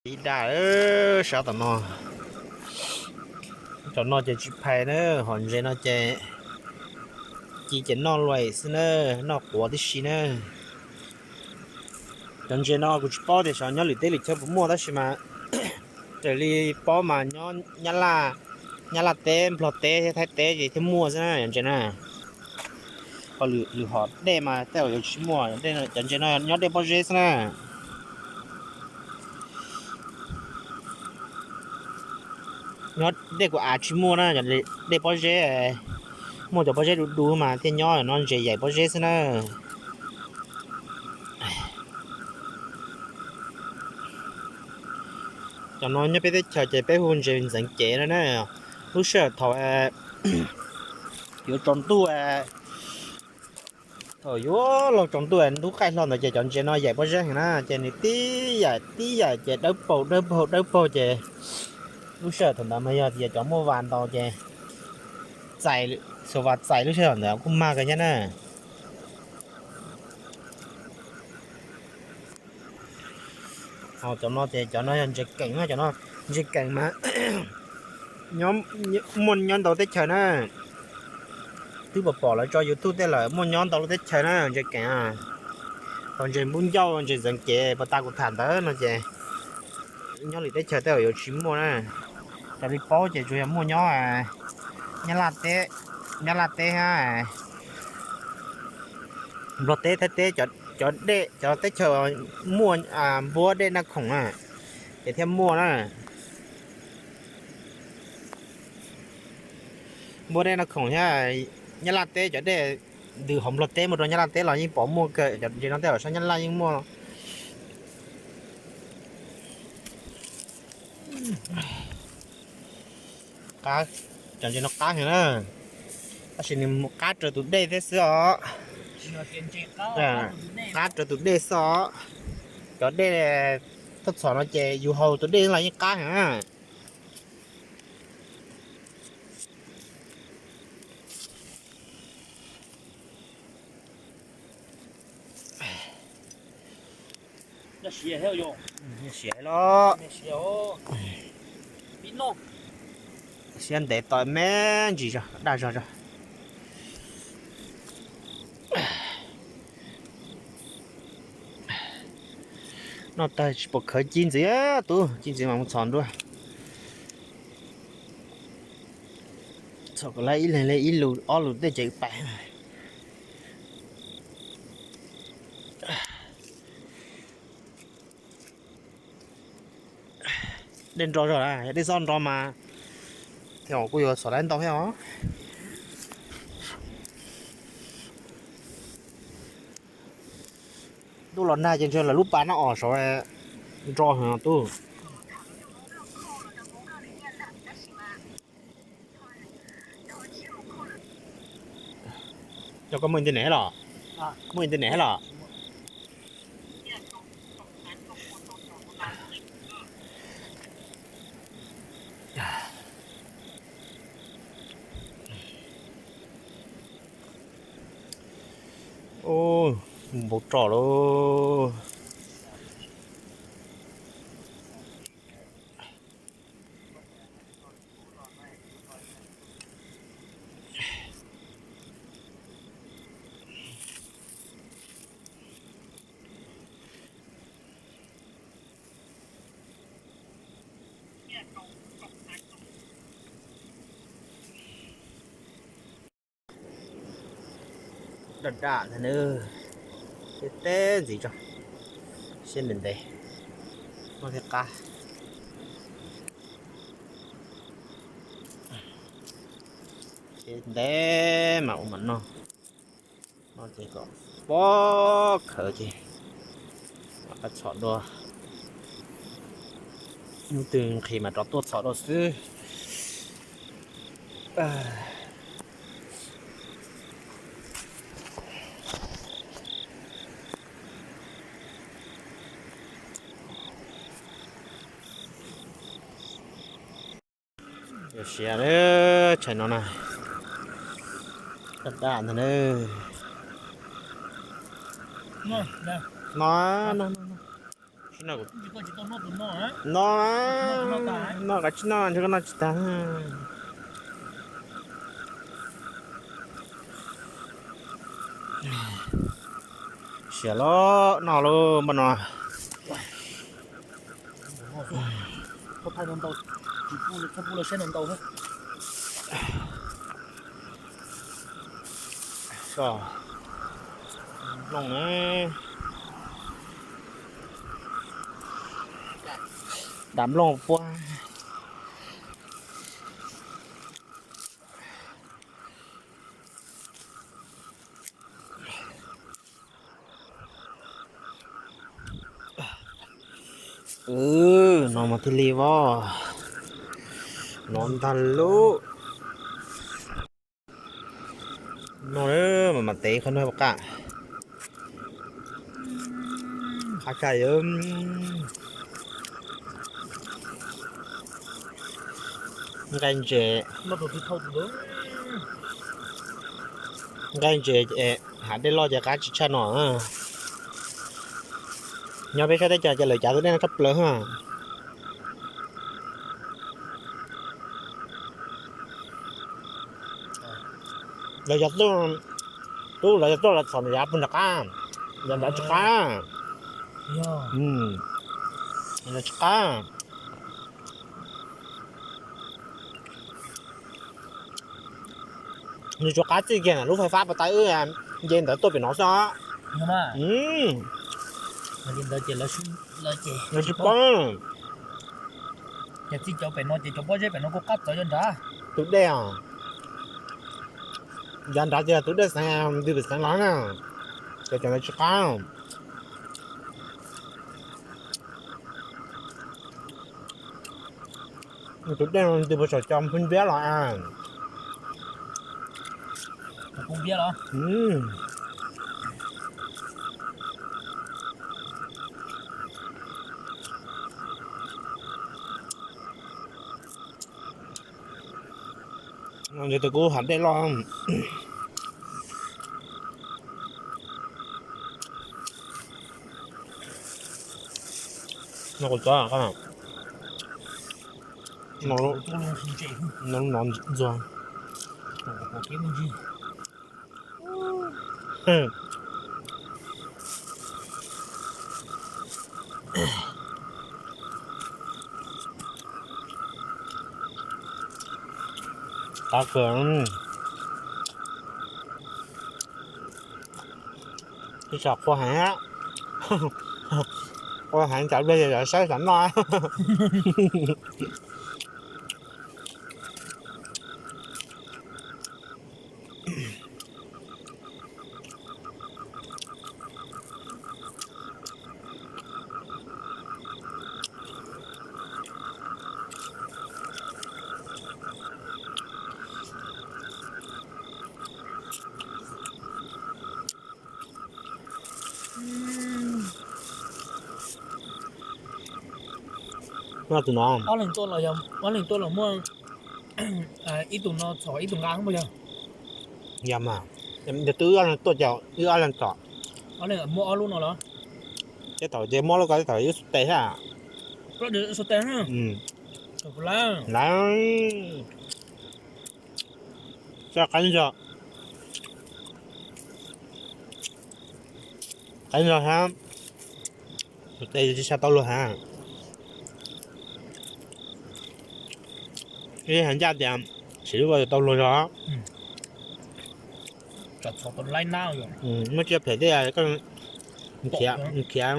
Ib dag sab tom no, tom no ces tsis phais na, hom ntses no ces ci ces noj luam xwb na, noj quav tib si na. Cov ntses no kuv tsis paub tias xyov nyob lwm teb lwm chaw puas muaj tab sis mas raws li paub mas nyob Nyab Laj, Nyab Laj teb, Nplog teb thiab Thaib teb ces thiaj muaj xwb na cov ntses na. Ho lwm hom dej mas tej zaum yuav tsis muaj, cov ntses no nyob dej pob zeb xwb na. Nyob dej kuv av tsis muaj na, dej pob zeb, muaj cov pob zeb du du mas thiaj nyob no, ntses yaim pob zeb xwb na. Cov no nyob peb teb chaws ces peb hu ntses ntxeev cev no na. Lub sij hawm thaum yuav tsaus ntuj, thaum yuav luag tsaus ntuj ntub qaij hlo ntawd ces cov ntses no yaim pob zeb heev na, ces nws tib yaim tib yaim ces dawb paug dawb paug dawb paug ces lub sij hawm thaum ntawd mas yog tias cov muaj vas ntau ces txais, xuas vas txais lub sij hawm ntawd kuj mag kawg thiab na. Ho cov no ces cov no yog ntses keem na, cov no ntses keem mas muaj nyob ntau teb chaws na. Twb pom pom lawv tso YouTube tej lawm, muaj nyob ntau lub teb chaws na ntses keem. Ho ntses npub ncauj ntses ntxeev cev puas tas kuv tham ntawd no ces nyob lwm teb chaws tej zaum yuav tsis muaj na. Raws li paub ces tsuas yog muaj nyob Nyab Laj teb, Nyab Laj teb thiab Nplog teb, Thaib teb, cov dej cov teb chaws muaj npuab dej Naj Khoom na ces thiaj muaj na. Npuab dej Naj Khoom thiab Nyab Laj teb cov dej ntws hauv Nplog teb mus rau Nyab Laj teb los yeej pom muaj kawg, cov ntses no tej zaum sab Nyab Laj yeej muaj. Qab, cov ntses no qab heev na, tab sis nws qab raws tus dej thiab xwb os. Qab raws tus dej xwb os. Cov dej tuaj txhom no ces yus haus tus dej los yeej qab heev na. Siav los, siav ntev tau me ntsis zog, daj zog zog. Noj tag tsis pom khawv ci ntxiv, tub ci ntxiv mas mus txhom nruab. Txhom kom lawv ib leeg li ib lus ob lus tej ces pais. Dej nro zog, yog dej txhob nro mas thiaj kuj yuav txhom lawv ntau thiab os. Ntuj los nag ces ntshe lawv lub pas noj os saud nro heev tub. Yog koj muaj internet los? Muaj internet los? Mus npau roj lauj. Daj daj ntag na, teb teb ntxiv tso, siab ntev ntev, noj thiaj qab. Teb ntev mas ua mam noj, noj ces kom pob khawv ces mam qab txhom dua. Hnub twg nqhis mas rov tuaj txhom dua xwb. Yog siav tshais no na, daj daj ntag na. No, no, no. No, no, kav tsij noj, ntshe koj noj tsis tag. Siav los noj lauj npaj no. Nplooj, dam nplooj puab. No mas thiaj li vov. No ntag lauj. No mas tev qhov no puas qab. Qab tshaj. Nqaij ntses, nqaij ntses, hav dej loj ces qab tsis tshaj no. Nyob peb sab teb chaws ces lawv cav tus dej no tshaj plaws. Lawv cov tuaj, tub lawv cov tuaj los txhom yav puag nram qab, yav nrad tsis qab. Yav nrad tsis qab. Nws tsuas qab txij kiag lub fais fab pas tas wb nce ntawd tuaj pem no xwb. Lawv tsis paub. Ces txij cov pem no ces cov pob zeb pem no kuj qab txawv yav nrad. Tus dej os, yav nrad ces tus dej xeev ntws pem xeev los na, ces cov ntawd tsis qab. Tus dej ntws puag saum cov nplooj npiab los. Ntawd tus kuj hav dej loj. No kuv txob, no ntxuag. Qab kawg. Ib tsam qhua heev, qhua heev tsam pliag yog saib tsam noj. Ob leeg tuaj los muaj ib tug no txhom ib tug nqa puas yog? Yog mas, yog twb wb ob leeg tuaj ces wb ob leeg txhom. Muab ob lub no los? Tej thaum ces muab lub ko, tej thaum wb xu tes thiab. Lawv txoj qab zog, qab zog hab, xu tes tsis tshaj tau luag hab. Ib hais ncaj tias siv lub ko yuav tau luag zog. Muab tsiaj phem tej khiav.